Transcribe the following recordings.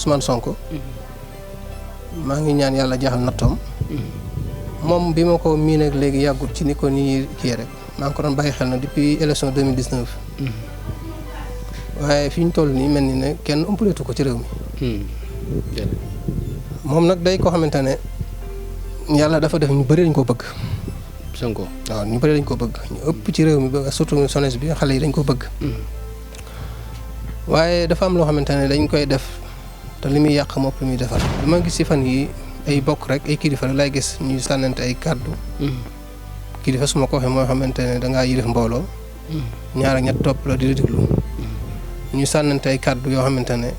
Ousmane Sonko maa ngi ñaan yàlla jeexal nattoom moom bi ma ko miin ak léegi yàggut ci ni ko nii kii rek maa ngi ko doon bàyyi xel na depuis élection 2019 waaye fi ñu toll nii mel ni ne kenn ëmpaleetu ko ci réew mi moom nag day koo xamante ne yàlla dafa def ñu bëri dañ ko bëgg Sonko waaw ñu bëri dañ ko bëgg ñu ëpp ci réew mi ba surtout jeunesse bi xale yi dañ ko bëgg waaye dafa am loo xamante ne dañ koy def te li muy yàq moom li muy defar li ma gis ci fan yi ay bokk rek ay kilifa rek lay gis ñuy sànnante ay kàddu kilifa su ma ko waxee moo xamante ne dangaa yilif mbooloo ñaar ak ñett topp la di la déglu ñu sànnante ay kàddu yoo xamante ne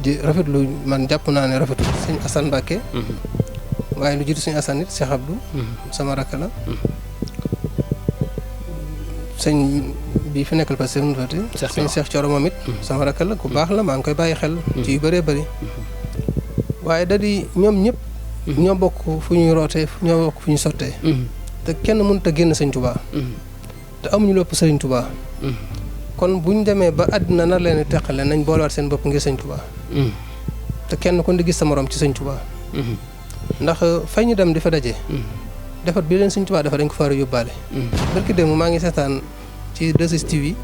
di rafetlu man jàpp naa ne rafetul sëñ Assane Mbacké waaye lu jiitu sëñ Assane it Cheikh Abdou sama rakk la sëñ bi fi nekkal parce que mu tuuti sëñ Cheikh Thioro moom it sama rakk la ku baax la maa ngi koy bàyyi xel ci yu bëree bëri waaye da di ñoom ñëpp ñoo bokk fu ñuy rootee ñoo bokk fu ñuy sottee te kenn mënut a génn sëñ Touba te amuñu lépp sëriñ Touba kon buñ demee ba àddina nar leen teqale nañ boolewaat seen bopp ngir sëñ Touba te kenn kon di gis sa morom ci sëñ Touba ndax fay ñu dem di fa daje defar bi leen sëñ Touba dafa dañ ko far a yóbbaale barki démb maa ngi seetaan ci 2STV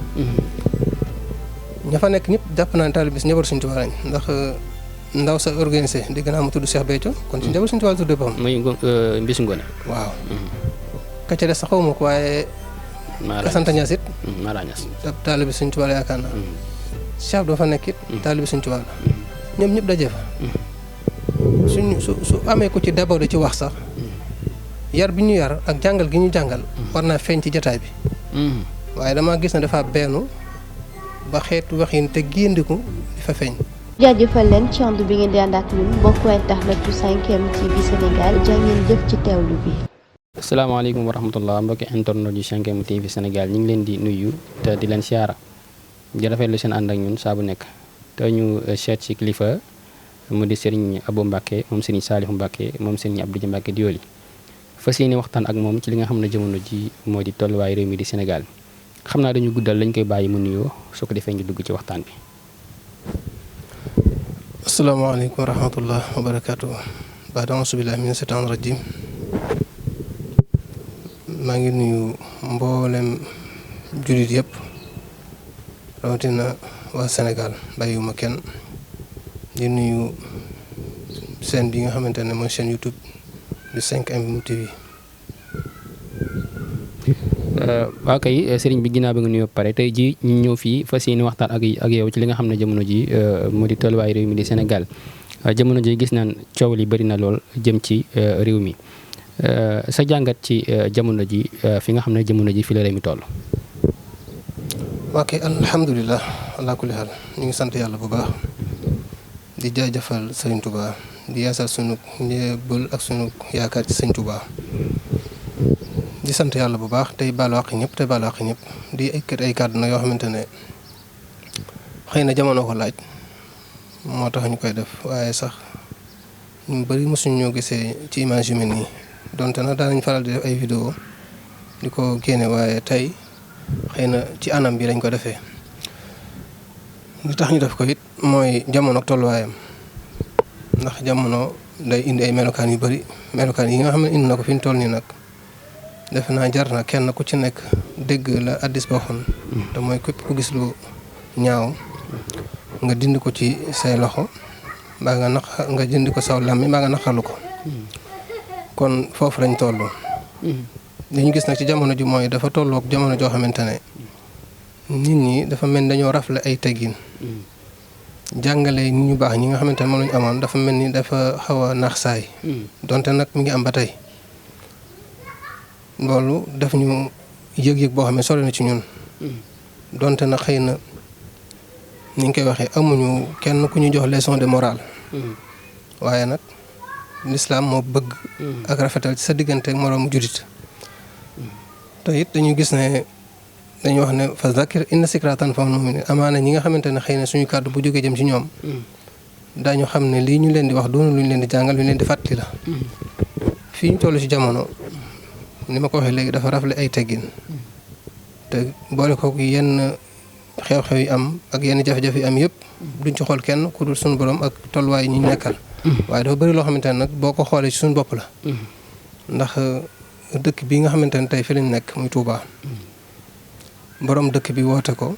ña fa nekk ñëpp jàpp naa ne taalibe bi njaboot sëñ Touba lañ ndax ndaw sa organisé dégg naa mu tudd Cheikh Béthio kon ci njaboot sëñ Touba la tudd boppam muy Mbisu Ngone waaw ka ca des sax xawma ko waaye Kasanta Ñas it Mara Ñas taalibe sëñ Touba la yaakaar naa Cheikh doo fa nekk it taalibe sëñ Touba la ñoom ñëpp daje fa su amee ko ci déborde ci wax sax yar bi ñu yar ak jàngal gi ñu jàngal war naa feeñ ci jataay bi waaye dama gis ne dafa bennu ba xeetu waxin te géndiku di fa feeñ. jaajëfal leen ci ànd bi ngeen di ànd ak ñun mbokku internet yu 5M TV Sénégal jàngeen jëf ci teewlu bi. asalaamaaleykum wa rahmatullah mbokki internet yu 5M TV Sénégal ñu ngi leen di nuyu te di leen siyaara di rafetlu seen ànd ak ñun saa bu nekk te ñu seet ci kilifa mu di Serigne Abo Mbacké moom Serigne Saliou Mbacké moom Serigne Abdou Dia Mbacké Doly fas yéene waxtaan ak moom ci li nga xam ne jamono ji moo di tolluwaay réew mi di Sénégal xam naa dañu guddal lañ koy bàyyi mu nuyoo su ko defee ñu dugg ci waxtaan bi. asalaamaaleykum wa rahmatullah wa barakaatu. baada auzu billahi mina shaytaani rajim maa ngi nuyu mboolem jullit yëpp rawatina waa Sénégal bàyyiwuma kenn di nuyu chaîne bi nga xamante ne mooy chaîne YouTube du 5M TV. waaw kay sëriñ bi ginnaaw bi nga nuyoo pare tey ji ñu ñëw fii fas yéene waxtaan ak yow ci li nga xam ne jamono ji mu di tolluwaay réew mi di Sénégal jamono ji gis naan coow li bëri na lool jëm ci réew mi sa jàngat ci jamono ji fi nga xam ne jamono ji fi la réew mi toll. waa kay alhamdulilah ala kulli haal ñu ngi sant yàlla bu baax di jaajëfal Sëriñ Touba di yaasal sunu njëbbal ak sunu yaakaar ci Sëriñ Touba di sant yàlla bu baax tey baalu àq ñëpp tey baalu àq ñëpp di ay kàddu na yoo xamante ne xëy na jamono ko laaj moo tax ñu koy def waaye sax ñu bëri mosuñu ñoo gisee ci image yu mel nii donte nag daanañ faral di def ay vidéo di ko génne waaye tey xëy na ci anam bi lañ ko defee li tax ñu def ko it mooy jamono ak tolluwaayam ndax jamono day indi ay melokaan yu bëri melokaan yi nga xam ne indi na ko fi ñu toll nii nag defe naa jar na kenn ku ci nekk dégg la addis boo xoon te mooy képp ku gis lu ñaaw nga dindi ko ci say loxo mbaa nga dindi ko saw làmmi mbaa nga naqarlu ko kon foofu lañ toll li ñu gis nag ci jamono ji mooy dafa tolloog jamono joo xamante ne nit ñi dafa mel ni dañoo rafle ay teggin jàngale nit ñu baax ñi nga xamante ne moom lañu amoon dafa mel ni dafa xaw a naax saay donte nag mi ngi am ba tey loolu daf ñu yëg-yëg boo xam ne sori na ci ñun donte nag xëy na ni ñu koy waxee amuñu kenn ku ñu jox leçon de morale waaye nag l'islam moo bëgg ak rafetal ci sa diggante ak moroomu jurit te it dañu gis ne dañuy wax ne fa zakir inna zikraa tanfa'ul mu'miniin amaana ñi nga xamante ne xëy na suñu kàddu bu jógee jëm ci ñoom daañu xam ne lii ñu leen di wax doonu lu ñu leen di jàngal lu ñu leen di fàttali la fii ñu toll ci jamono ni ma ko waxee léegi dafa rafle ay teggin te boole ko yenn xew-xew yi am ak yenn jafe-jafe yi am yëpp duñ ci xool kenn ku dul suñu borom ak tolluwaay ñi ñu nekkal. waaye dafa bëri loo xamante ne nag boo ko xoolee ci suñu bopp la. ndax dëkk bi nga xamante ne tey fi lañ nekk muy Touba. borom dëkk bi woote ko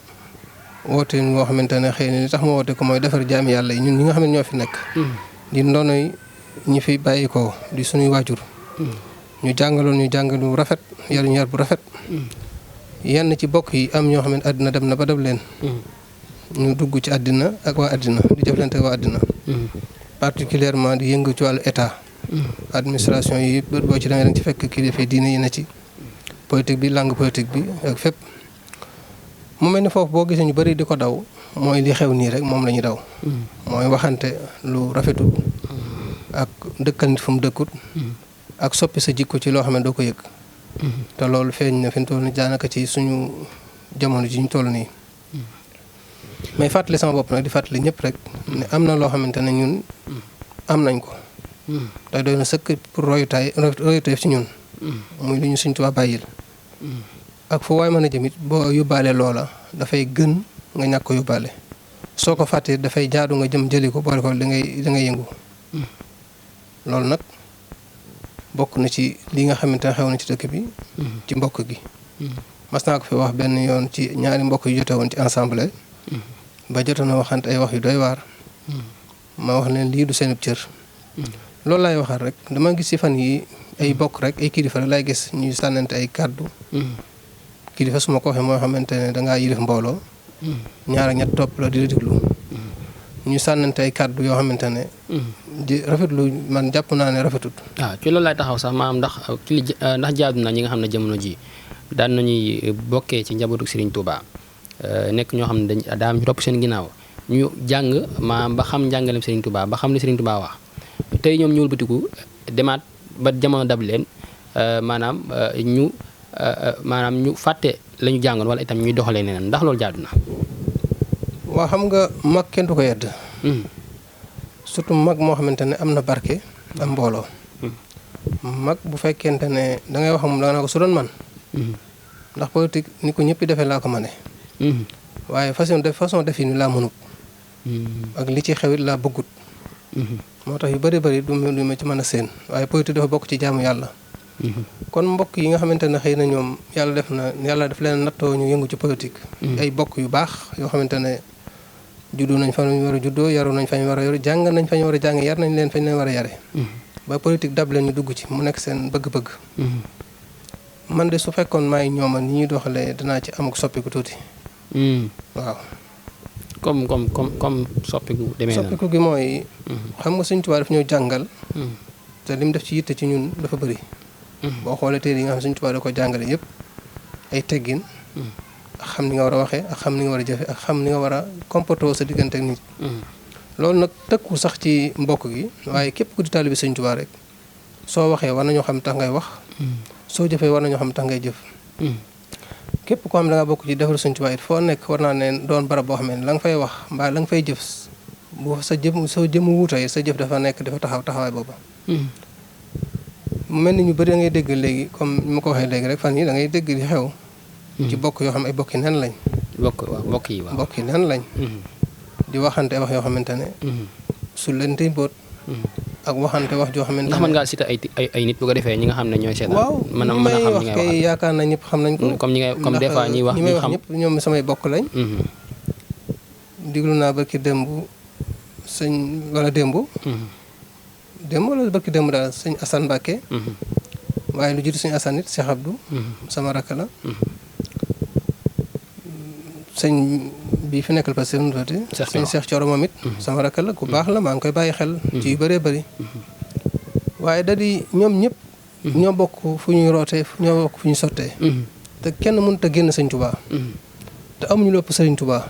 woote ngoo xamante ne xëy na li tax ma woote ko mooy defar jaami yàlla yi ñun ñi nga xam ne ñoo fi nekk. di ndonoy ñi fi bàyyi ko di suñuy waajur. ñu jàngaloon ñu jàngalu rafet yaruñu yar bu rafet. yenn ci bokk yi am ñoo xam ne àddina dem na ba dab leen. ñu dugg ci àddina ak waa àddina di jëflante ak waa àddina. particulièrement di yëngu ci wàllu état. administration yi boo ci da nga ci fekk kilifa diine yi na ci. politique bi langue politique bi ak fépp. mu mel ni foofu boo gisee ñu bëri di ko daw mooy li xew nii rek moom la ñuy daw. mooy waxante lu rafetul. ak dëkkal nit fu mu dëkkut. ak soppi sa jikko ci loo xam ne doo ko yëg. te loolu feeñ na fi mu toll nii daanaka ci suñu jamono ji ñu toll nii. may fàttali sama bopp nag di fàttali ñëpp rek ne am na loo xamante ne ñun am nañ ko. te doy na sëkk pour royuteef ci ñun. muy lu ñu Sëñ Tuubaa bàyyil. ak fu waay mën a jëmit boo yóbbaale loola dafay gën nga ñàkk ko yóbbaale. soo ko fàttee dafay jaadu nga jëm jëli ko boole ko da ngay yëngu. loolu nag bokk na ci li nga xamante ne xew na ci dëkk bi. ci mbokk gi. mas naa ko fi wax benn yoon ci ñaari mbokk yu jote woon ci ensemble. ba jotoon na waxante ay wax yu doy waar. ma wax leen lii du seenub cër. loolu laay waxaat rek dama gis ci fan yi ay bokk rek ay kilifa rek laay gis ñuy sànnante ay kàddu. kilifa su ma ko waxee moo xamante ne dangaa yilif mbooloo. ñaar ak ñett topp la di la diglu. ñu sànnante ay kàddu yoo xamante ne. di rafetlu man jàpp naa ne rafetut. waaw ci loolu laay taxaw sax maam ndax ndax jaadu na ñi nga xam ne jamono ji daan nañuy bokkee ci njabootu Serigne Touba nekk ñoo xam ne daa am ñu topp seen ginnaaw ñu jàng maam ba xam njàngaleem Serigne Touba ba xam li Serigne Touba wax tey ñoom ñu wëlbatiku demaat ba jamono dab leen maanaam ñu fàtte la ñu jàngoon wala itam ñuy doxalee neneen ndax loolu jaadu na. waa xam nga mag kenn du ko yedd. surtout mag moo xamante ne am na barke am mbooloo. mag bu fekkente ne dangay wax moom da nga ko su doon man. ndax politique ni ko ñëpp defee laa ko mane. waaye façon def yi ni laa mënut. ak li ci xewit laa bëggut. moo tax yu bëri du ma ci mën a seen waaye politique dafa bokk ci jaamu yàlla. kon mbokk yi nga xamante ne xëy na ñoom yàlla def leen nattoo ñu yëngu ci politique. ay bokk yu baax yoo xamante ne juddu nañ fa ñu war a juddoo yaru nañ fa ñu war a yaru jàng nañ fa ñu war a jàng yar nañ leen fa ñu leen war a yare. ba politique dab leen ñu dugg ci mu nekk seen bëgg-bëgg. man de su fekkoon maay ñooma ni ñuy doxalee danaa ci am ak soppiku tuuti. waaw. comme soppiku demee na. soppiku gi mooy. xam nga Sëñ Tuubaa daf ñoo jàngal. te lim def ci yitte ci ñun dafa bëri. boo xoolee téere yi nga xam Sëñ Tuubaa da ko jàngale yëpp ay teggin. ak xam ni nga war a waxee ak xam ni nga war a jëfe ak xam ni nga war a comporter sa diggante ak nit. loolu nag tëkku sax ci mbokk gi waaye képp ku di taalibe Sëñ Tuubaa rek soo waxee war nañoo xam tax ngay wax. soo jëfee war nañoo xam tax ngay jëf. képp koo xam ne da nga bokk ci defar Sëñ Tuubaa it foo nekk war naa ne doon barab boo xam ne la nga fay wax mbaa la nga fay jëf bu soo jëm wuutee sa jëf dafa nekk dafa taxawaay booba. mu mel ni ñu bëri da ngay dégg léegi comme ni ma ko waxee léegi rek fan yi da ngay dégg di xew. ci bokk yoo xam ay bokki nen lañ. bokki nen lañ. di waxante wax yoo xamante ne. su leen tey boot. ak waxante wax joo xamante ne. ndax mën ngaa citer ay nit bu ko defee ñi nga xam ne ñooy seetaan. waaw mën a xam li ngay wax kay yaakaar na ñëpp xam nañ ko. comme des fois ñuy wax ñi may wax ñëpp ñoom samay bokk lañ. diglu naa barki démb démb wala barki démb daal sëñ Assane Mbacké. waaye lu jiitu sëñ Assane it Cheikh Abdou. sama rakk la. sëñ bi fi nekkal parce que nu tuuti sëñ Cheikh Thioro moom it sama rakk la ku baax la maa ngi koy bàyyi xel ci yu bëree bëri waaye da di ñoom ñëpp ñoo bokk fu ñuy rootee ñoo bokk fu ñuy sottee te kenn mënut a génn sëñ Touba te amuñu lépp sëriñ Touba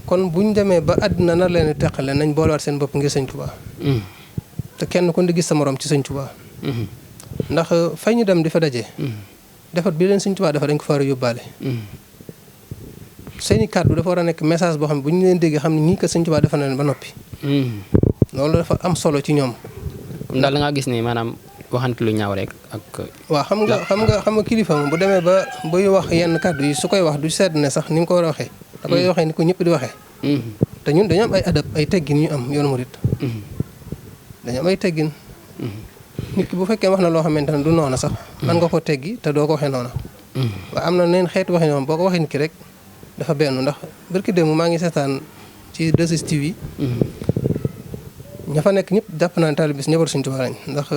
kon buñ demee ba àddina nar leen teqale nañ boolewaat seen bopp ngir sëñ Touba te kenn ku ne gis sa morom ci sëñ Touba ndax fay ñu dem di fa daje defat bi leen sëñ Touba dafa dañ ko far a yóbbaale seeni kàddu dafa war a nekk message boo xam ne bu ñu leen déggee xam ne ñii ko Sëñ Tuubaa defal na leen ba noppi. loolu dafa am solo ci ñoom. daal da ngaa gis ne maanaam waxante lu ñaaw rek ak. waaw xam nga kilifa moom bu demee ba buy wax yenn kàddu yi su koy wax du sedd ne sax ni mu ko war a waxee. da koy waxee ni ko ñëpp di waxee. te ñun dañu am ay adab ay teggin ñu am yoonu murit. dañu am ay teggin. nit ki bu fekkee wax na loo xamante ne du noona sax. man nga ko teggi te doo ko waxee noona. waaye am na neen xeetu waxee ñoom boo ko waxee nit ki rek dafa benn ndax barki démb maa ngi seetaan ci 2STV. ña fa nekk ñëpp jàpp naa ne taalibe bi si njaboot Sëñ Tuubaa lañ ndax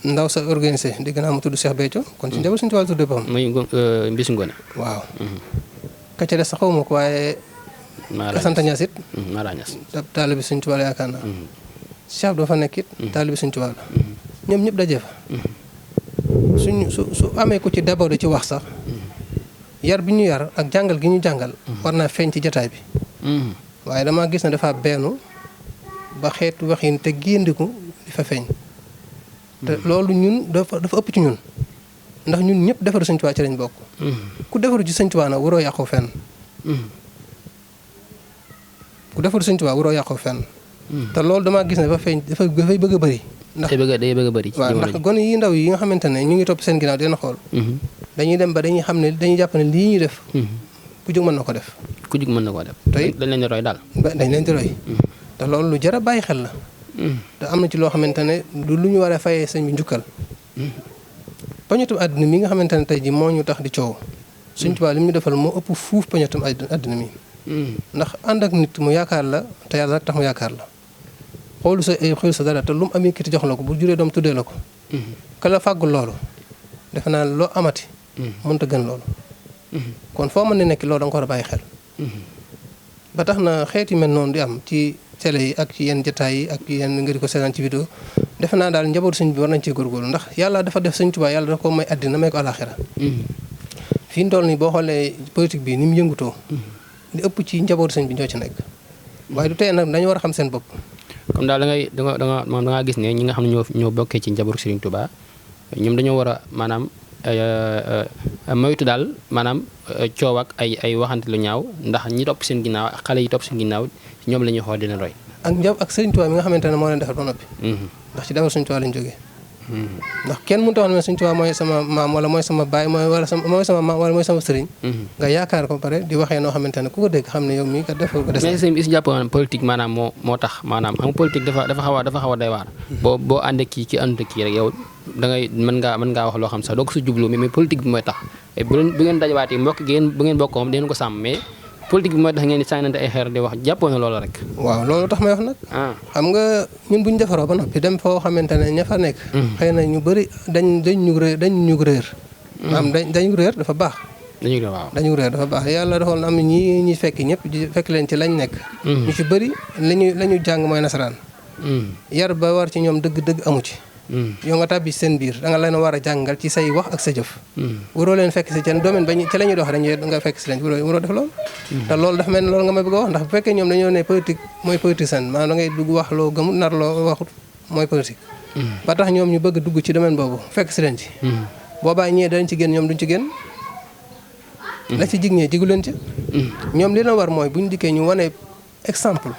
ndaw sa organisé dégg naa mu tudd Cheikh Béthio kon ci njaboot Sëñ Tuubaa la tuddee boppam. muy Mbisu Ngone. waaw. ka ca des sax xawma ko waaye. ka sant Ñas it. Mara Ñas. taalibe Sëñ Tuubaa la yaakaar naa. Cheikh doo fa nekk it. taalibe Sëñ Tuubaa la. ñoom ñëpp daje fa. su amee ko ci déborde ci wax sax. yar bi ñu yar ak jàngal gi ñu jàngal. war naa feeñ ci jataay bi. waaye damaa gis ne dafa bennu ba xeetu waxin te géndiku di fa feeñ. te loolu ñun dafa ëpp ci ñun ndax ñun ñëpp defaru Sëñ Tuubaa ci lañ bokk. ku defaru ci Sëñ Tuubaa nag waroo yàqoo fenn. ku defaru Sëñ Tuubaa waroo yàqoo fenn. te loolu damaa gis ne dafa feeñ dafay bëgg a bëri. ndax day bëgg a bëri. waaw ndax gone yi ndaw yi nga xamante ne ñu ngi topp seen ginnaaw dina xool. dañuy dem ba dañuy xam ne dañuy jàpp ne lii ñuy def. ku jóg mën na ko def. ku jóg mën na ko def. tey dañ leen di roy daal. dañ leen di roy. te loolu lu jar a bàyyi xel la. te am na ci loo xamante ne du lu ñu war a fayee sëñ bi njukkal. poñetum àddina mi nga xamante ne tey ji moo ñu tax di coow. Sëñ Tuubaa li mu defal moo ëpp fuuf poñetum àddina mi. ndax ànd ak nit mu yaakaar la te yàlla rek tax mu yaakaar la. xoolu sa dara te lu mu am yëkkati jox la ko bu juree doom tuddee la ko. ka la fàggul loolu. defe naa loo amati. mënut a gën loolu. kon foo mën ne nekk loolu da nga ko war a bàyyi xel. ba tax na xeet yu mel noonu di am ci télé yi ak ci yenn jotaay yi ak yenn nga di ko seetaan ci vidéo defe naa daal njabootu sëñ bi war nañ cee góorgóorlu ndax yàlla dafa def Sëñ Tuubaa yàlla dafa ko may àddina may ko àllaaxira. fi mu toll nii boo xoolee politique bi ni mu yëngutoo. li ëpp ci njabootu sëñ bi ñoo ci nekk. waaye du tey nag dañu war a xam seen bopp. comme daal da nga gis ne ñi nga xam ne ñoo bokkee ci njabootu Sëriñ Tuubaa ñoom dañoo war a maanaam moytu daal maanaam coow ak ay waxante lu ñaaw ndax ñi topp seen ginnaaw ak xale yi topp seen ginnaaw ñoom la ñuy xool dina roy. ak Sëriñ Tuubaa mi nga xamante ne moo leen defal ba noppi. ndax ci defal Sëriñ Tuubaa lañ jógee. ndax kenn mënut a wax ne Sëriñ Tuubaa mooy sama maam wala mooy sama baay mooy sama maam wala mooy sama sëriñ. nga yaakaar ko ba pare di waxee noo xamante ne ku ko dégg xam ne yow mii kat defal ko des. mais sëñ bi is jàpp politique maanaam moo tax maanaam xam politique dafa xaw a doy waar. boo ànd ak kii ànd ak kii rek yow da ngay mën ngaa wax loo xam sax doo ko su jublu mais politique bi mooy tax bu ngeen dajawaatee mbokk gi bu ngeen bokk moom dinañ ko sàmm mais politique bi mooy tax ngeen di sànnante ay xeer di wax jàppoo na loolu rek. waaw loolu tax may wax nag. xam nga ñun bu ñu defaroo ba noppi dem foo xamante ne ña fa nekk. xëy na ñu bëri dañ ñu réer. maanaam dañu réer dafa baax. dañu réer dafa baax yàlla dafa am ñi fekk ñëpp fekk leen ci lañ nekk. ñu ci bëri la ñu jàng mooy nasaraan. yar ba war ci ñoom dëgg-dëgg amu ci. yow nga tàbbi seen biir da nga leen war a jàngal ci say wax ak sa jëf. waroo leen fekk si seen domaine ba ci la ñuy dox dañuy nga fekk si leen waroo def loolu. te loolu dafa mel ni loolu nga may bëgg a wax ndax bu fekkee ñoom dañoo ne politique mooy politicien maanaam da ngay dugg wax loo gëmut nar loo waxut mooy politique. ba tax ñoom ñu bëgg dugg ci domaine boobu fekk si leen ci. boobaa ñee dañ ci génn ñoom duñ ci génn. la ci jig ñee jigu leen ci. ñoom li na war mooy buñ dikkee ñu wane exemple.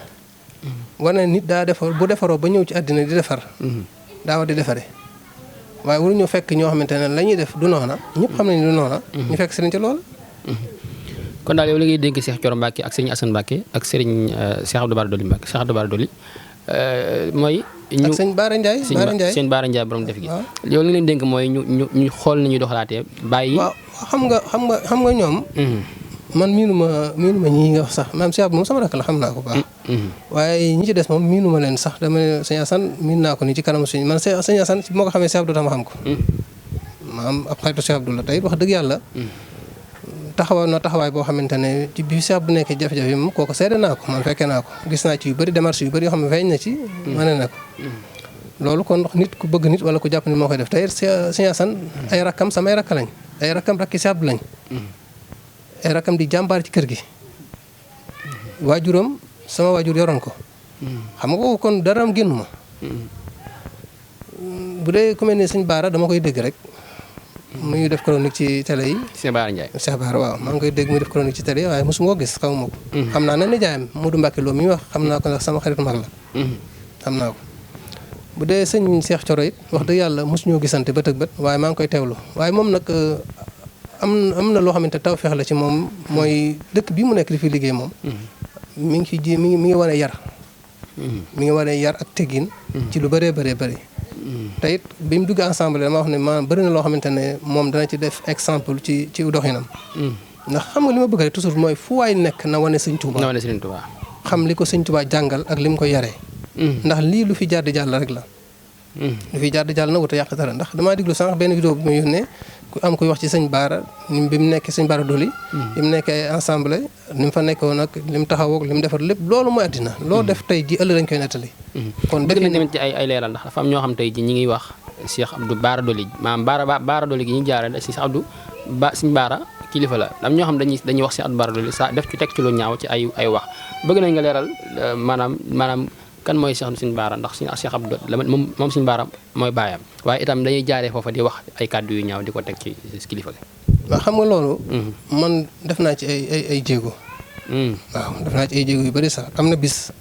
wane nit daa defar bu defaroo ba ñëw ci àddina di defar. daa war di defaree waaye waruñu fekk ñoo xamante ne la ñuy def du noona ñëpp xam nañu du noona. ñu fekk sëriñ ci lool. kon daal yow la ngay dénk Cheikh Thioro Mbacké ak Serigne Assane Mbacké ak Serigne Cheikh Abdou Bara Dolly Mbacké Cheikh Abdou Bara Dolly mooy. ak sëñ Baara Ndiaye sëñ Baara Ndiaye borom def gi. yow li nga leen dénk mooy ñu xool nañuy doxalaatee bàyyi. waaw xam nga ñoom. man miinuma ñii nga wax sax maam Cheikh moom sama rakk la xam naa ko baax. waaye ñi ci des moom miinuma leen sax dama ne sëñ Assane miin naa ko nii ci kanam suñu man sëñ Assane moo ko xamee Cheikh Abdou tax ma xam ko. maam ab xaritu Cheikh Abdou la tey wax dëgg yàlla. taxawaay boo xamante ne ci bi Cheikh Abdou nekkee jafe-jafe moom kooku seede naa ko man fekkee naa ko gis naa ci yu bëri démarche yu bëri yoo xam ne feeñ na ci. wane na ko. loolu kon nit ku bëgg nit wala ku jàpp ni moo koy def tey sëñ Assane ay rakkam samay rakk lañ ay rakkam rakki Cheikh Abdou lañ. ay rakam di jàmbaar ci kër gi waajuram sama waajur yoroon ko xam nga ko kon daraam génn ma bu dee ku mel ni sëñ Baara dama koy dégg rek muy def chronique ci télé yi. Cheikh Baara Ndiaye. Cheikh Baara waaw maa ngi koy dégg muy def chronique ci télé yi waaye mosuma ko gis xamuma ko. xam naa ne nijaayam Modou Mbacké Lo mi wax xam naa ko ndax sama xarit mag la. xam naa ko bu dee sëñ Cheikh Thioro it wax dëgg yàlla mosuñoo gisante bët ak bët waaye maa ngi koy teewlu waaye moom nag am na loo xamante tawfeex la ci moom mooy dëkk bi mu nekk di fi liggéey moom. mi ngi ci ji mi ngi wane yar. mi ngi wane yar ak teggin. ci lu bëree bëri. te it bi mu dugg ensemble dama wax ne maanaam bëri na loo xamante ne moom dana ci def exemple ci doxinam. ndax xam nga li ma bëgg rek toujours mooy fu waay nekk na wane Sëñ Tuubaa. na wane Sëñ Tuubaa. xam li ko Sëñ Tuubaa jàngal ak li mu ko yaree. ndax lii lu fi jaar di jàll rek la. lu fi jaar di jàll na wut a yàq dara ndax damaa diglu sànq benn vidéo bi ma yónnee ku am kuy wax ci sëñ Baara bi mu nekkee sëñ Baara Doli. bi mu nekkee ensemble ni mu fa nekkoon ak li mu taxawoo ak li mu defar lépp loolu mooy àddina. loo def tey ji ëllëg lañ koy nettali. kon dëgg nañ tamit ci ay leeral ndax dafa am ñoo xam tey ji ñi ngi wax Cheikh Abdou Baara Doli maanaam Baara Doli gi ñu jaarale Cheikh Abdou sëñ Baara kilifa la am ñoo xam dañuy wax Cheikh Abdou Baara Doli sa def ci teg ci lu ñaaw ci ay wax bëgg nañ nga leeral maanaam kan mooy Sëñ Baara ndax Cheikh Abdou moom Sëñ Baara mooy baayam waaye itam dañuy jaaree foofa di wax ay kàddu yu ñaaw di ko teg ci kilifa gi. waaw xam nga loolu. man def naa ci ay jéego. waaw def naa ci ay jéego yu bari sax am na bis.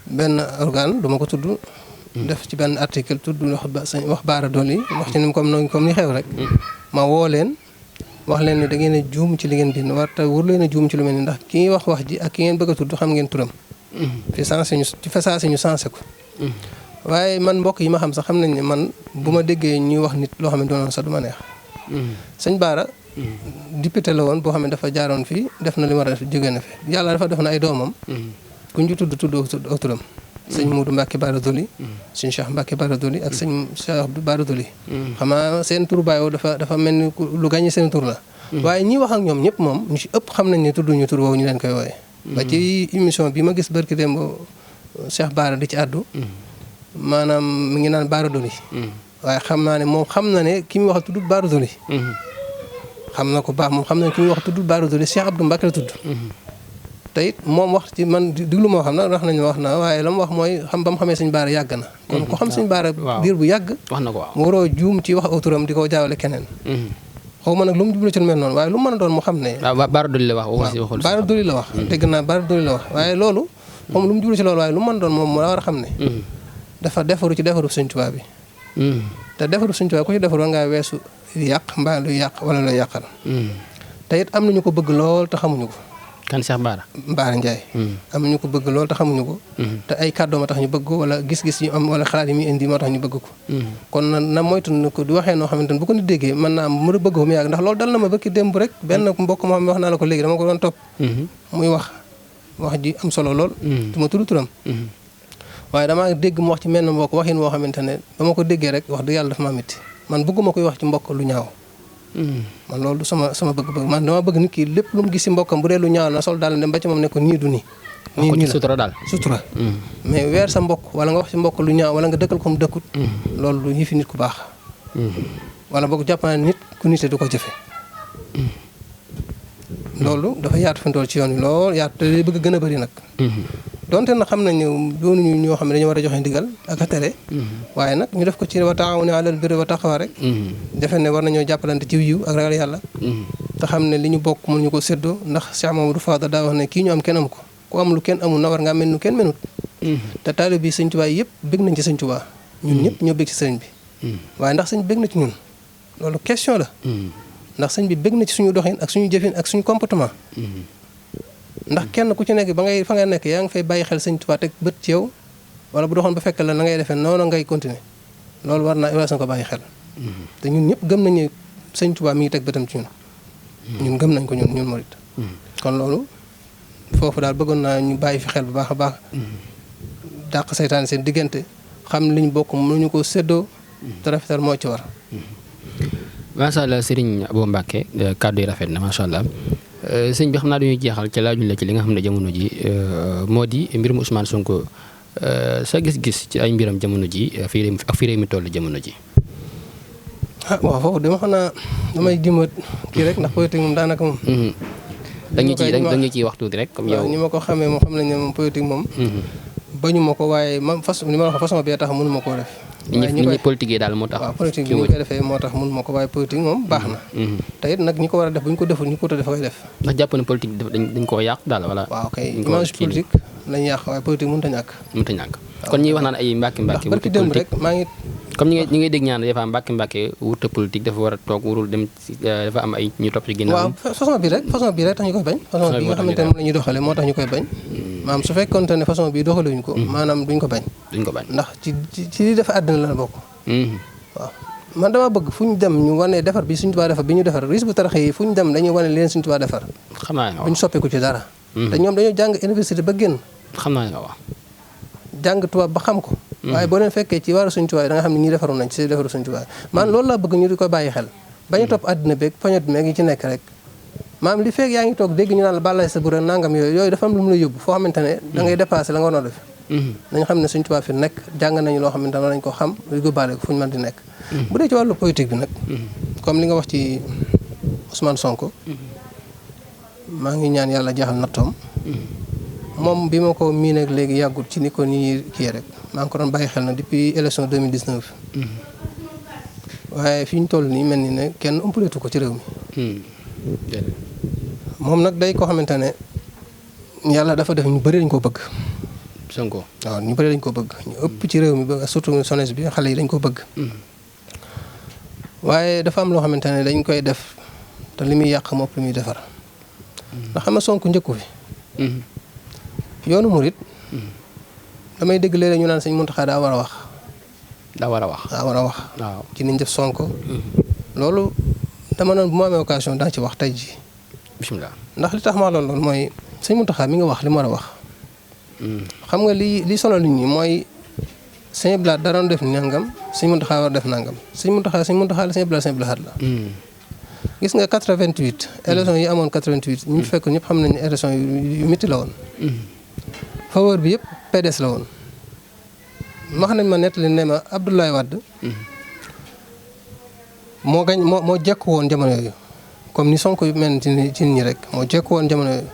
benn organe duma ko tudd. def ci benn article tudd wax Baara Doli wax ci ni comme ni xew rek. ma woo leen wax leen ne da ngeen a juum ci li ngeen bind war te wër leen a juum ci lu mel ni ndax ki wax ji ak ki ngeen bëgg a tudd xam ngeen turam. fi sensé ñu sensé ko. waaye man mbokk yi ma xam sax xam nañ ne man bu ma déggee ñuy wax nit loo xam ne doonoon sax du ma neex. sëñ Baara. député la woon boo xam ne dafa jaaroon fii def na li war a def jóge na fi yàlla dafa def na ay doomam. ku ñu tudd ak turam. sëñ Moudou Mbacke Baara Doli. sëñ Cheikh Mbacke Baara Doli ak sëñ Cheikh Abdou Baara Doli. xam naa seen tur bàyyoo dafa mel ni lu gàññi seen tur la. waaye ñi wax ak ñoom ñëpp moom ñu ci ëpp xam nañ ne tudduñu tur woowu ñu leen koy wooye ba ci émission bi ma gis barki démb Cheikh Baara di ci àddu maanaam mi ngi naan Baara Doli. waaye xam naa ne moom xam na ne ki muy wax tudd Baara Doli. xam na ko baax moom xam na ne ki muy wax tudd Baara Doli Cheikh Abdou Mbacke la tudd. te it moom wax ci man diglu moo xam na wax nañu wax na waaye la mu wax mooy xam ba mu xamee Sëñ Baara yàgg na. kon ko xam Sëñ Baara diir bu yàgg. wax na ko waaw waroo juum ci wax autoram di ko jaawale keneen. xaw ma nag lu mu jublu ci lu mel noonu waaye lu mu mën a doon mu xam ne. waaw Baara Doli la wax. waaw Baara Doli la wax. dégg naa Baara Doli la wax waaye loolu. moom lu mu jublu ci loolu waaye lu mu mën a doon moom moo war a xam ne. dafa defaru ci defaru Sëñ Tuubaa bi. te defaru Sëñ Tuubaa ku ci defaru war ngaa weesu yàq mbaa luy yàq wala luy yàqal. te it am nañu ko bëgg lool te xamuñu ko. kan Cheikh Baara. Baara Ndiaye. am nañu ko bëgg lool te xamuñu ko. te ay kàddoom a tax ñu bëgg ko wala gis-gis yu am wala xalaat yi muy indi moo tax ñu bëgg ko. kon na moytu na ko di waxee noo xamante ne bu ko nit déggee mën naa am mën a bëgg ko mu yàgg ndax loolu dal na ma bëgg démb rek benn mbokk moo xam ne wax naa la ko léegi dama ko doon topp. muy wax ji am solo lool. du ma tudd turam. waaye damaa dégg mu wax ci menn mbokk waxin woo xamante ne ba ma ko déggee rek wax dëgg yàlla dafa ma métti man bëgguma koy wax ci mbokk lu ñaaw. man loolu sama bëgg-bëgg man dama bëgg nit ki lépp lu mu gis si mbokkam bu dee lu ñaaw na sol daal dem ba ci moom ne ko nii du nii. nii la sutura daal sutura. mais weer sa mbokk wala nga wax si mbokk lu ñaaw wala nga dëkkal ko mu dëkkut. loolu lu yëfi nit ku baax. wala boog jàpp naa nit ku nite du ko jëfe loolu dafa yaatu fi ci yoon wi lool yaatu te day bëgg gën a bëri nag. donte nag xam nañ ne doonuñu ñoo xam ne dañu war a joxe ndigal ak a tere. waaye nag ñu def ko ci wa taawunu alal birri wa taqwa rek. defe ne war nañoo jàppalante ci yiw ak ragal yàlla. te xam ne li ñu bokk mënuñu ko séddoo ndax Cheikh Mamadou Fadal daa wax ne kii ñu am kenn am ko ku am lu kenn amul na war ngaa mel nu kenn menut. te taalib bi Sëñ Tuubaa yëpp bëgg nañ ci Sëñ Tuubaa ñun ñëpp ñoo bëgg ci sëriñ bi. waaye ndax sëñ bëgg na ci ñun loolu question la. ndax sëñ bi bëgg na ci suñu doxin ak suñu jëfin ak suñu comportement. ndax kenn ku ci nekk fa nga nekk yaa ngi fay bàyyi xel Sëñ Tuubaa teg bët ci yow wala bu doxoon ba fekk la na ngay defee noonu ngay continuer loolu war na ko bàyyi xel. te ñun ñëpp gëm nañu Sëñ Tuubaa mi ngi teg bëtam ci ñun. ñun gëm nañ ko ñun murit. kon loolu foofu daal bëggoon naa ñu bàyyi fi xel bu baax a baax. dàq saytaan seen diggante xam liñ bokk mënuñu ko séddoo. te rafetal moo ci war. macha allah Serigne Abo Mbacke kàddu yi rafet na macha allah sëñ bi xam naa dañuy jeexal ci laajuñ la ci li nga xam ne jamono ji moo di mbirum Ousmane Sonko sa gis-gis ci ay mbiram jamono ji fii réew mi toll jamono ji. waaw foofu dama xam naa damay jëmbat kii rek ndax politique moom daanaka moom. dañu ciy wax tuuti rek comme yow. ñi ma ko xamee moom xam nañ ne moom politique moom. bañu ma ko waaye man li ma wax façon bee tax mënu ma koo def. ni ñi politique daal moo tax. waaw politique bi ñu koy defee moo tax mun ma ko waaye politique moom baax na. te it nag ñi ko war a def bu ñu ko deful ñu ko def koy def. ndax jàpp ne politique dañ koo yàq daal wala. waaw kay image politique lañ yàq waaye politique mënut a ñàkk. mënut a ñàkk kon ñuy wax naan ay mbàkki ndax barki démb rek maa ngi. comme ñi ngay dégg ñaan des fois mbàkki wurta politique dafa war a toog warul dem dafa am ay ñu topp ci ginnaaw. waaw façon bi rek tax ñu koy bañ. façon bi nga xamante ne moom la ñuy doxalee moo tax ñu koy bañ. maanaam su fekkoon ne façon bi doxaluñ ko. maanaam duñ ko bañ. ndax ci li dafa àddina la bokk. waaw man dama bëgg fu ñu dem ñu wane defar bi Sëñ Tuubaa defar bi ñu defar risque bu taraxe yi fu ñu dem dañuy wane leen Sëñ Tuubaa defar. xam naa nga wax bu ñu soppeeku ci dara. te ñoom dañoo jàng université ba génn. xam naa nga wax. jàng tubaab ba xam ko. waaye boo leen fekkee ci wàllu Sëñ Tuubaa da nga xam ne ñii defaru nañ ci defaru Sëñ Tuubaa man loolu laa bëgg ñu di ko bàyyi xel bañu topp àddina beeg poñet meeg yi ci nekk rek maam li fekk yaa ngi toog dégg ñu naan la bàllaay sa bura nangam yooyu dafa am lu mu la yóbbu foo xamante ne da ngay dépassé la nga war a def nañ xam ne Sëñ Tuubaa fi nekk jàng nañu loo xamante ne nañ ko xam lu góobaale ko fu ñu mën di nekk bu dee ci wàllu politique bi nag comme li nga wax ci Ousmane Sonko maa ngi ñaan yàlla jeexal nattoom moom bi ma ko miin ak léegi yàggut ci ni ko nii kii rek maa ngi ko doon bàyyi xel na depuis élection 2019 waaye fi ñu toll nii mel ni ne kenn ëmpaleetu ko ci réew mi moom nag day koo xamante ne yàlla dafa def ñu bëri dañ ko bëgg Sonko waaw ñu bëri dañ ko bëgg ñu ëpp ci réew mi ba surtout jeunesse bi xale yi dañ ko bëgg waaye dafa am loo xamante ne dañ koy def te li muy yàq moom li muy defar ndax xam nga Sonko njëkku fi yoonu murit damay dégg léeg-léeg ñu naan Sëñ Muntaxa daa war a wax. waaw ci niñ def Sonko. loolu dama noon bu ma amee occasion daa ci wax tey jii. bismillah ndax li tax ma loolu mooy Sëñ Muntaxa mi nga wax li mu war a wax. xam nga li sonal nit ñi mooy Sëñ Blaat da doon def nangam Sëñ Muntaxa war def nangam Sëñ Muntaxa la Sëñ Blaat la. gis nga 88. élection yi amoon 88 ñu fekk ñëpp xam nañu ne élection yu métti la woon. faveur bi yëpp PDS la woon wax nañ ma nettali ne ma Abdoulaye Wade moo jekku woon jamono yooyu comme ni Sonko mel ci nit ñi rek moo jekku woon jamono yooyu.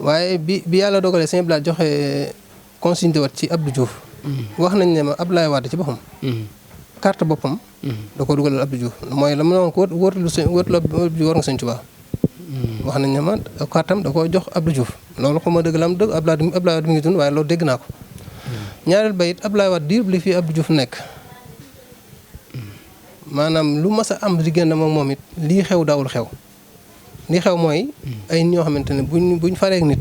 waaye bi yàlla dogalee Sëñ Blaat joxe consigne de vote ci Abdou Diouf. wax nañ ne ma Abdoulaye Wade ci boppam. carte boppam. da ko dugalal Abdou Diouf mooy la mu ne woon ko wóotul war nga Sëñ Tuubaa. wax nañ ne ma kartam da koo jox Abdou Diouf loolu xaw ma dëgg la am dëgg Abdoulaye Wade mi ngi dund waaye loolu dégg naa ko ñaareel ba it Abdoulaye Wade diir li fii Abdou Diouf nekk maanaam lu mas a am diggante moom it lii xew daawul xew lii xew mooy ay ñoo xamante ne buñ fareek nit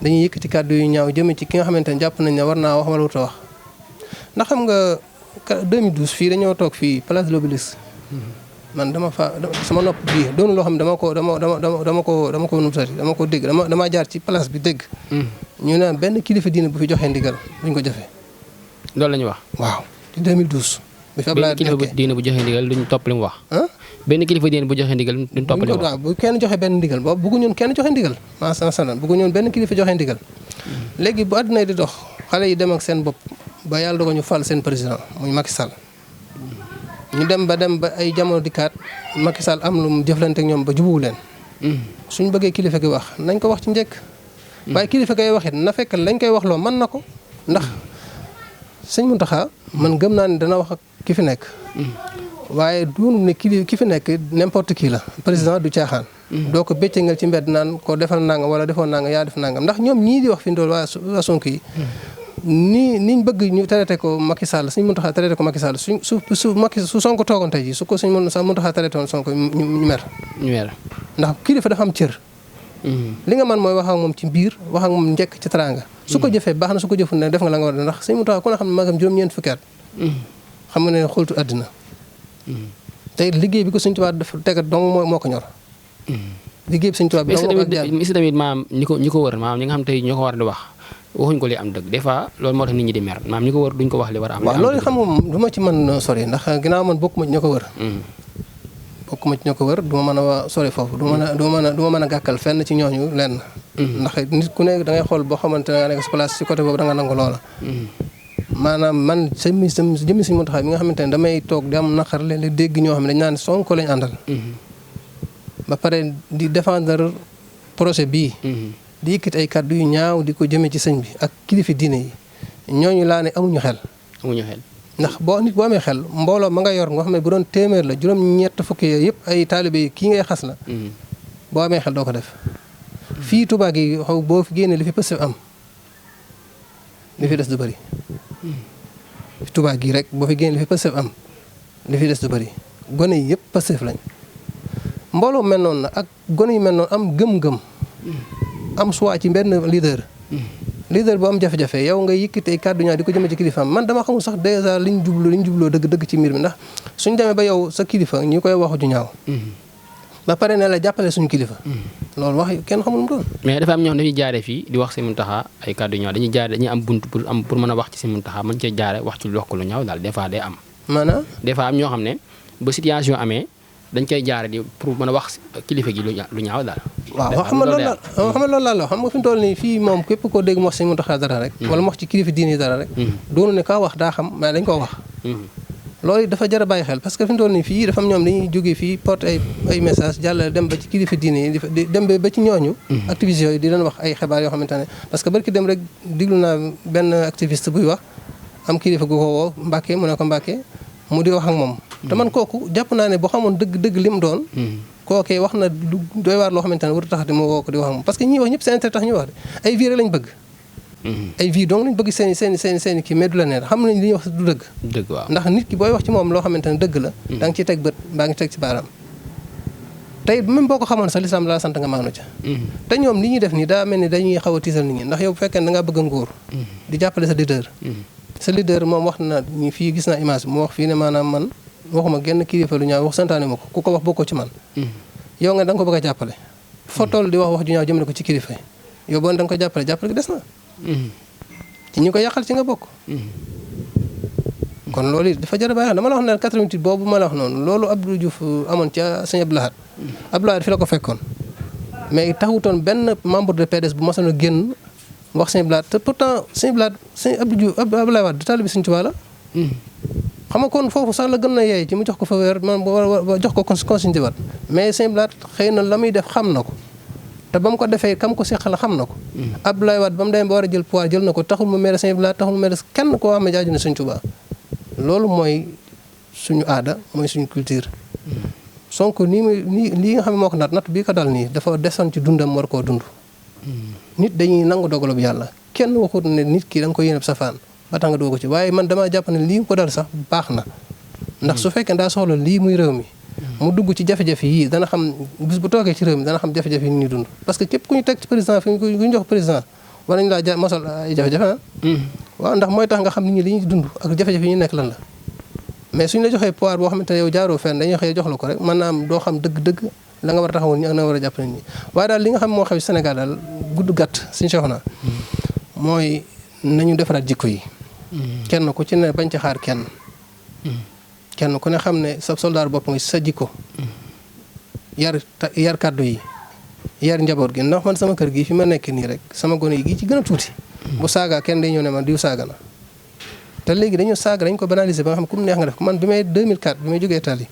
dañuy yëkkati kàddu yu ñaaw jëme ci ki nga xamante ne jàpp nañ ne war naa wax wala wuta wax ndax xam nga 2012 fii dañoo toog fii place de l'Obélisque man sama nopp bii doonu loo xam ne dama ko numutati dama ko dégg dama jaar ci place bi dégg ñu ne benn kilifa diine bu fi joxee ndigal duñ ko jëfee loolu la ñu wax waaw ci 2012 bi fi Abdoulaye benn kilifa diine bu joxee ndigal duñ topp li mu wax benn kilifa diine bu joxee ndigal duñ topp li mu wax waaw bu kenn joxe benn ndigal boobu bëggu ñoon kenn joxe ndigal masalan bëggu ñoon benn kilifa joxe ndigal léegi bu àdduna di dox xale yi dem ak seen bopp ba yàlla dogal ñu fal seen président muy Macky Sall ñu dem ba ay jamono dikkaat Macky Sall am lu mu jëflante ak ñoom ba jubuwu leen suñ bëggee kilifa gi wax nañ ko wax ci njëkk waaye kilifa gay waxit na fekk lañ koy wax loo mën na ko ndax Sëñ Muntaxa man gëm naa ne dana wax ak ki fi nekk waaye doonu ne ki fi nekk n'importe qui la président du caaxaan doo ko béccangal ci mbedd naan ko defal nangam wala defoon nangam yaa def nangam ndax ñoom ñii di wax fi ndool waa Sonko yi niñ bëgg ñu traité ko Macky Sall Sëñ Muntaxa traité ko Macky Sall su Sonko toogoon tey ji su ko Sëñ Muntaxa traité woon Sonko ñu mer ndax kilifa dafa am cër li nga man mooy wax ak moom ci biir wax ak moom njëkk ci teraanga su ko jëfee baax na su ko jëful ne def nga la nga war a ndax Sëñ Muntaxa ku ne xam ne magam juróom-ñeent fukki at xam nga ne xultu àddina te liggéey bi ko Sëñ Tuubaa def tegat dong moo ko ñor liggéey bi Sëñ Tuubaa bi si tamit maam ñi ko wër maam ñi nga xam tey ñoo ko war di wax waxuñ ko li am dëgg des fois loolu moo tax nit ñi di mer maam ñi ko wër duñ ko wax li war a am waaw loolu xam moom du ma ci mën sori ndax ginnaaw man bokkuma ci ñoo ko wër du ma mën a sori foofu du ma mën a gàkkal fenn ci ñooñu lenn ndax nit ku nekk da ngay xool boo xamante ne nga nekk si place ci côté boobu da nga nangu loola maanaam man jëmmi Sëñ Muntaxa bi nga xamante ne damay toog di am naqar leen dégg ñoo xam ne dañ naan Sonko lañ àndal ba pare di défendre projet bii di yëkkati ay kàddu yu ñaaw di ko jëmee ci sëñ bi ak kilifa diine yi ñooñu laa ne amuñu xel ndax nit boo amee xel mbooloo ma nga yor nga xam ne bu doon téeméer la juróom-ñett fukki yooyu yëpp ay taalibe yi kii ngay xas la boo amee xel doo ko def fii Touba gi xaw boo fi génnee li fi Pastef am li fi des du bëri Touba gii rek boo fi génnee li fi Pastef am li fi des du bëri gone yi yëpp Pastef lañ mbooloo mel noonu na ak gone yi mel noonu am gëm-gëm am choix ci benn leader bu am jafe-jafe yow nga yëkkati ay kàddu ñaaw di ko jëme ci kilifaam man dama xamul sax dèjà liñ jubloo dëgg ci mbir mi ndax suñ demee ba yow sa kilifa ñu koy wax ju ñaaw ba pare ne la jàppale suñu kilifa loolu wax kenn xamul mu doon. mais dafa am ñoo xam dañuy jaare fii di wax si Mountakha ay kàddu ñaaw dañuy am bunt pour mën a wax ci si Mountakha mën cee jaare wax ci wax ko lu ñaaw daal des fois day am maanaam des fois am ñoo xam ne ba situation amee dañ koy jaare di pour mën a wax kilifa gi lu ñaaw daal. waaw xam nga loolu la xam nga fi mu toll nii fii moom képp koo dégg mu wax si Mountakha dara rek wala mu wax ci kilifa diine dara rek doonu ne kaa wax daa xam mais dañ koo wax loolu dafa jar a bàyyi xel parce que fi mu toll nii fii dafa am ñoom dañuy jógee fii porte ay message jàll dem ba ci kilifa diine yi di dem ba ci ñooñu activistes yooyu di leen wax ay xibaar yoo xamante ne parce que barki dem rek diglu naa benn activiste buy wax am kilifa gu ko woo Mbàkke mu ne ko Mbàkke mu di wax ak moom te man kooku jàpp naa ne boo xamoon dëgg li mu doon kookee wax na lu doy waar loo xamante ne war a tax di moo woo ko di wax ak moom parce que ñi wax ñëpp seen intérêt tax ñu wax de ay vie rek lañ bëgg ay vie donc lañ bëgg seen kii mais du la neex xam nañ li ñuy wax du dëgg waaw ndax nit ki booy wax ci moom loo xamante ne dëgg la da nga ciy teg bët mbaa ngi teg ci baaraam tey même boo ko xamoon sax lislaam laa sant nga maanu ca te ñoom li ñuy def nii daa mel ni dañuy xaw a tiisal nit ñi ndax yow bu fekkee ne da ngaa bëgg a nguur di jàppale sa leader moom wax na ñi fii gis naa image bi mu wax fii ne maanaam man waxuma genn kilifa lu ñaaw wax santaane ma ko ku ko wax bokkoo ci man yow nga da nga ko bëgg a jàppale foo toll di wax ju ñaaw jëmale ko ci kilifa yow boo da nga ko jàppale gi des na ci ñi ko yàqal ci nga bokk kon loolu it dafa jar a bàyyi dama la wax ne 88 boobu ma la wax noonu loolu Abdou Diouf amoon ca sëñ Abdou Lahad fi la ko fekkoon mais taxutoon benn membre de PDS bu mosoon a génn wax sëñ Abdou Lahad te pourtant sëñ Abdou Lahad sëñ Abdou Diouf Abdoulaye Wade taalibe Sëñ Tuubaa la xam nga kon foofu sax la gën na yeey ci mu jox ko fa weer man jox ko consigne de vote mais sëñ Abdou Lahad xëy na la muy def xam na ko te ba mu ko defee kam ko seqal xam na ko Abdoulaye Wade ba mu demee ba war a jël pouvoir jël na ko taxul mu mere sëñ Abdou Lahad taxul mu mere kenn koo xam ne jaaju na Sëñ Tuubaa loolu mooy suñu aada mooy suñu culture Sonko lii nga xam ne moo ko natt bii ko dal nii dafa desoon ci dundam war koo dund nit dañuy nangu dogalub yàlla kenn waxut ne nit ki da nga ko yéene safaan ba tax nga doo ko ci waaye man damaa jàpp ne lii ko dal sax baax na ndax su fekkee daa soxla lii muy réew mi mu dugg ci jafe-jafe yii dana xam bis bu toogee ci réew mi dana xam jafe-jafe yi ñuy dund parce que képp ku ñu teg ci président fi ku ñu jox président war nañu laa mosal ay jafe-jafe waaw ndax mooy tax nga xam nit ñi li ñuy dund ak jafe-jafe yi ñu nekk lan la mais suñu la joxee pouvoir boo xamante ne yow jaaroo fenn dañuy xëy jox la ko rek mën naa am doo xam dëgg-dëgg la nga war a taxawal ñi ak na nga war a jàppale ñi waaye daal li nga xam moo xew Sénégal daal gudd gàtt suñu soxna mooy nañu defaraat jikko yi kenn ku ci ne bañ ci xaar kenn ku ne xam ne sa soldaar bopp nga sa jikko yar kàddu yi yar njaboot gi ndax man sama kër gi fi ma nekk nii rek sama gone yi gi ci gën a tuuti bu saaga kenn day ñëw ne man diw saaga na te léegi dañu saaga dañ ko banaliser ba nga xam ne ku mu neex nga def ko man bi may 2004 bi may jógee Italie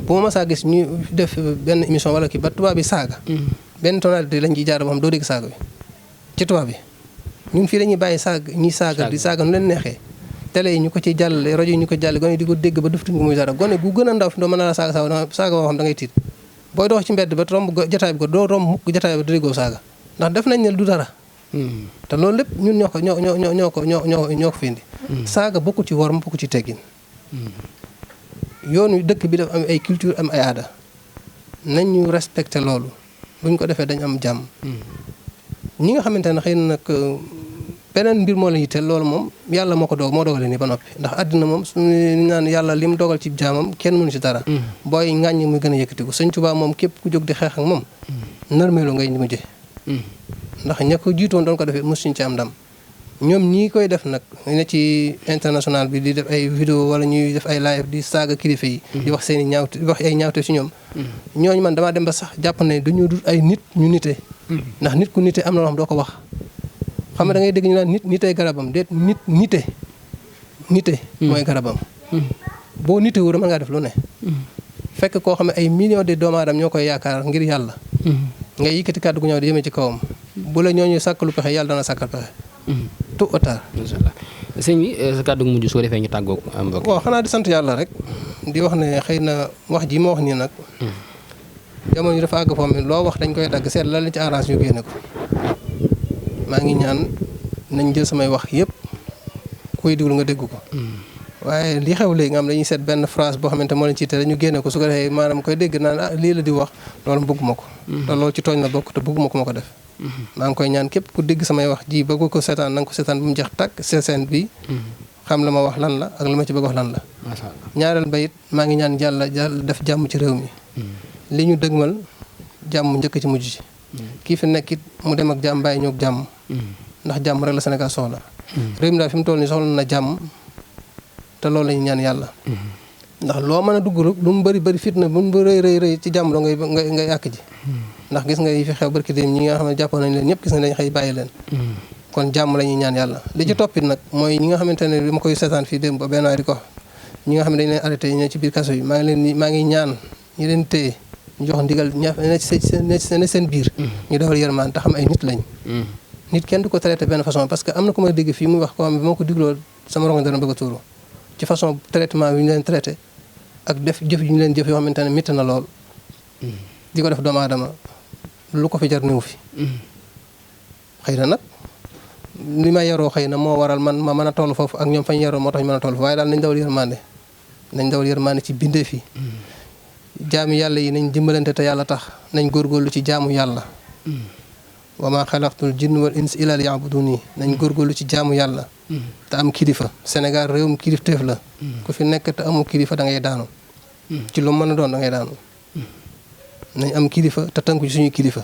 bu ma masaa gis ñu def benn émission wala kii ba tubaab bi saaga benn tonalité lañ ciy jaar boo xam doo dégg saaga bi ci tubaab bi ñun fii dañuy bàyyi ñiy saaga di saaga nu leen neexee télé yi ñu ko ciy jàllale rajo yi ñu ko jàllale gone yi di ko dégg ba duftuñ ko muy dara gone gu gën a ndaw fi doo mën naa la saaga boo xam da ngay tiit booy dox ci mbedd ba romb jotaay bi ko doo romb mukk jotaay bi déggoo saaga ndax def nañ ne du dara te loolu lépp ñun ñoo ko fi indi saaga bokku ci worma bokku ci teggin yoonu dëkk bi daf am ay culture am ay aada nañ ñu respecté loolu buñ ko defee dañ am jàmm ñi nga xamante ne xëy na nag beneen mbir moo la yitteel loolu moom yàlla moo dogale nii ba noppi ndax àddina moom suñu naan yàlla lim dogal ci jaamam kenn mënu ci dara booy ŋàññi muy gën a yëkkatiku Sëñ Tuubaa moom képp ku jóg di xeex ak moom nërmeelu ngay mujje ndax ña ko jiitoon doon ko defee mosuñ ci am ndam ñoom ñii koy def nag ne ci international bi di def ay vidéo wala ñuy def ay live di saaga kilifa yi di wax seen i ñaawte di wax ay ñaawte ci ñoom ñooñu man damaa dem ba sax jàpp ne dañoo dul ay nit ñu nite ndax nit ku nite am na loo xam doo ko wax xam nga da ngay dégg ñu naan nit nitee garabam déet nite mooy garabam boo nite wu mën ngaa def lu ne fekk koo xam ne ay millions de doomu aadama ñoo koy yaakaar ngir yàlla ngay yëkkati kàddu gu ñëw di jëmee ci kawam bu la ñooñu sàkkalu pexe yàlla dana sàkkal pexe tôt ou tard. incha allah sëñ bi sa kàddu gu mujj su ko defee ñu tàggoog mbokk waaw xanaa di sant yàlla rek di wax ne xëy na wax ji ma wax nii nag jamono yi dafa àgg foo xam ne loo wax dañ koy dagg seet lan la ci arrange ñu génne ko maa ngi ñaan nañ jël samay wax yëpp koy déglu nga dégg ko waaye li xew léegi nga xam dañuy seet benn phrase boo xamante moo leen ci tere ñu génne ko su ko defee maanaam koy dégg naan lii la di wax loolu bëgguma ko te loolu ci tooñ la bokk te bëgguma ko ma ko def maa ngi koy ñaan képp ku dégg samay wax ji bëgg ko seetaan na nga ko seetaan bu mu jeex tàkk seen bi xam la ma wax lan la ak la ma ci bëgg wax lan la ñaareel ba it maa ngi ñaan yàlla def jàmm ci réew mi li ñu dëgmal jàmm njëkk ci mujj ci kii fi nekk it mu dem ak jàmm bàyyi ñoog jàmm ndax jàmm rek la Sénégal soxla réew mi daal fi mu toll nii soxla na jàmm te loolu la ñu ñaan yàlla ndax loo mën a dugg rek lu mu bëri bëri fitna bu mu rëy rëy ci jàmm doo ngay yàq ji ndax gis nga yi fi xew barki dem ñi nga xam ne jàppoon nañ leen ñëpp gis nga dañ xëy bàyyi leen kon jàmm la ñuy ñaan yàlla li ci toppit nag mooy ñi nga xamante ne bi ma koy seetaan fii démb ba benn waay di ko ñi nga xam ne dañ leen arrêté ñoo ci biir kaso yi maa ngi ñaan ñi leen téye ñu jox ndigal ne seen biir ñu dawal yërmaan te xam ay nit lañ nit kenn du ko traité benn façon parce que am na ku ma dégg fii muy wax ko xam ne bi ma ko digloo sama rongo dana bëgg a tuuru ci façon traitement bi ñu leen traité ak def jëf yu ñu leen jëf yoo xamante ne métti na lool di ko def doomu aadama lu ko fi jar néew fi xëy na nag li ma yaroo xëy na moo waral man ma mën a toll foofu ak ñoom fañ yaroo moo tax ñu mën a toll foofu waaye daal nañ dawal yërmande ci bindee fi jaamu yàlla yi nañ dimbalante te yàlla tax nañ góorgóorlu ci jaamu yàlla wa maa xalaqtul jinna wal insa illa liya'buduni nañ góorgóorlu ci jaamu yàlla te am kilifa Sénégal réewum kilifteef la ku fi nekk te amu kilifa da ngay daanu ci lu mën a doon da ngay daanu nañ am kilifa te tënku ci suñuy kilifa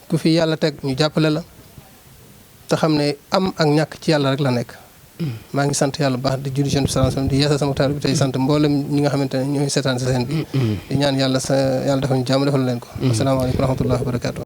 ku fi yàlla teg ñu jàppale la te xam ne am ak ñàkk ci yàlla rek la nekk maa ngi sant yàlla bu baax di julli ci Yonent bi sallallahu alayhi wasallam di yeesal sama taal bi tey sant mboolem ñi nga xamante ne ñooy seetaan si seen bi di ñaan yàlla defal ñu jàmm defal leen ko asalaamaaleykum wa rahmatullahi wa barakatuh